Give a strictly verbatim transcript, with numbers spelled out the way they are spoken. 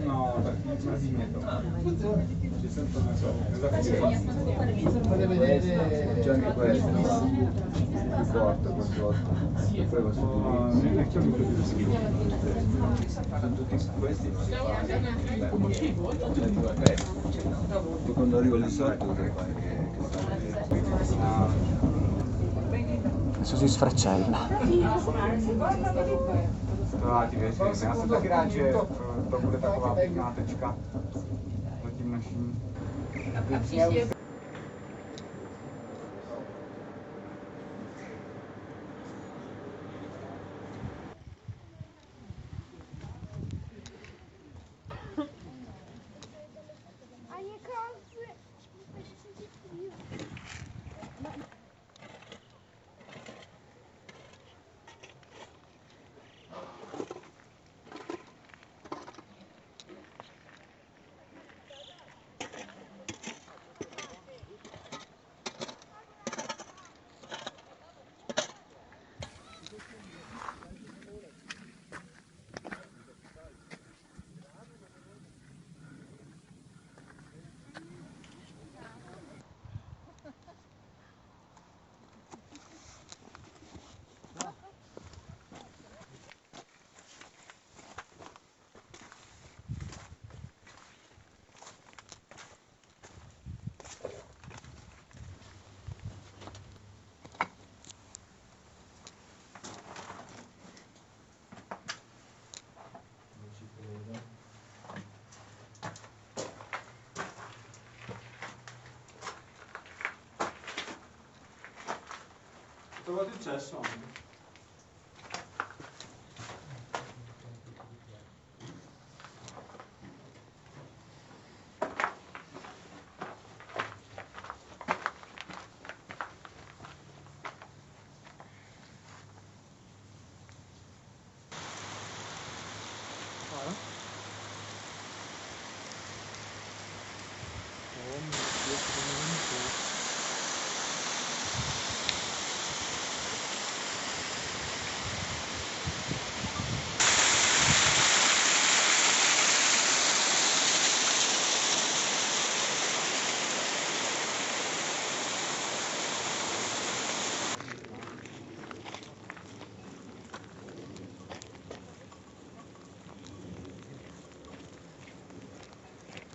No, perché non si mette. C'è sempre una cosa. C'è anche questo, no? Più forte, più forte. E poi va su di lì. Sono tutti questi, ma li fa. Poi quando arrivo lì sotto, Adesso si sfracella. Però ti vedi, se, se non stai grazie, dopo le tacco la picante, ci ca. La team machine. Cosa è successo?